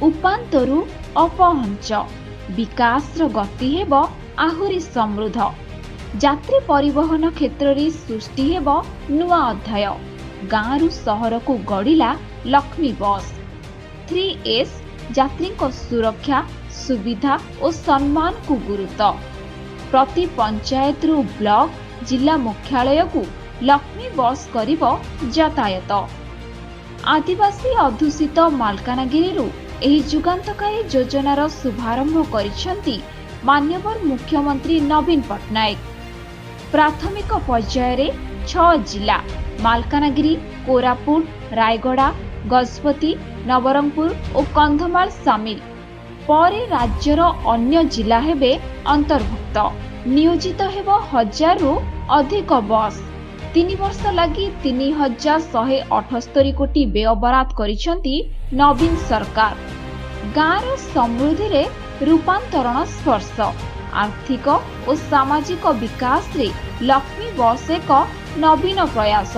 ଉପାନ୍ତରୁ ଅପହଞ୍ଚ ବିକାଶର ଗତି ହେବ ଆହୁରି ସମୃଦ୍ଧ। ଯାତ୍ରୀ ପରିବହନ କ୍ଷେତ୍ରରେ ସୃଷ୍ଟି ହେବ ନୂଆ ଅଧ୍ୟାୟ। ଗାଁରୁ ସହରକୁ ଗଡ଼ିଲା ଲକ୍ଷ୍ମୀ ବସ୍। ଥ୍ରୀ ଏସ୍ ଯାତ୍ରୀଙ୍କ ସୁରକ୍ଷା, ସୁବିଧା ଓ ସମ୍ମାନକୁ ଗୁରୁତ୍ୱ। ପ୍ରତି ପଞ୍ଚାୟତରୁ ବ୍ଲକ, ଜିଲ୍ଲା ମୁଖ୍ୟାଳୟକୁ ଲକ୍ଷ୍ମୀ ବସ୍ କରିବ ଯାତାୟାତ। ଆଦିବାସୀ ଅଧ୍ୟୁଷିତ ମାଲକାନଗିରିରୁ ଏହି ଯୁଗାନ୍ତକାରୀ ଯୋଜନାର ଶୁଭାରମ୍ଭ କରିଛନ୍ତି ମାନ୍ୟବର ମୁଖ୍ୟମନ୍ତ୍ରୀ ନବୀନ ପଟ୍ଟନାୟକ। ପ୍ରାଥମିକ ପର୍ଯ୍ୟାୟରେ 6 ଜିଲ୍ଲା ମାଲକାନଗିରି, କୋରାପୁଟ, ରାୟଗଡ଼ା, ଗଜପତି, ନବରଙ୍ଗପୁର ଓ କନ୍ଧମାଳ ସାମିଲ। ପରେ ରାଜ୍ୟର ଅନ୍ୟ ଜିଲ୍ଲା ହେବେ ଅନ୍ତର୍ଭୁକ୍ତ। ନିୟୋଜିତ ହେବ ହଜାରରୁ ଅଧିକ ବସ୍। 3 ବର୍ଷ ଲାଗି 3178 କୋଟି ବ୍ୟୟବରାଦ କରିଛନ୍ତି ନବୀନ ସରକାର। ଗାଁର ସମୃଦ୍ଧିରେ ରୂପାନ୍ତରଣ ସ୍ପର୍ଶ। ଆର୍ଥିକ ଓ ସାମାଜିକ ବିକାଶରେ ଲକ୍ଷ୍ମୀ ବସ୍ ଏକ ନବୀନ ପ୍ରୟାସ।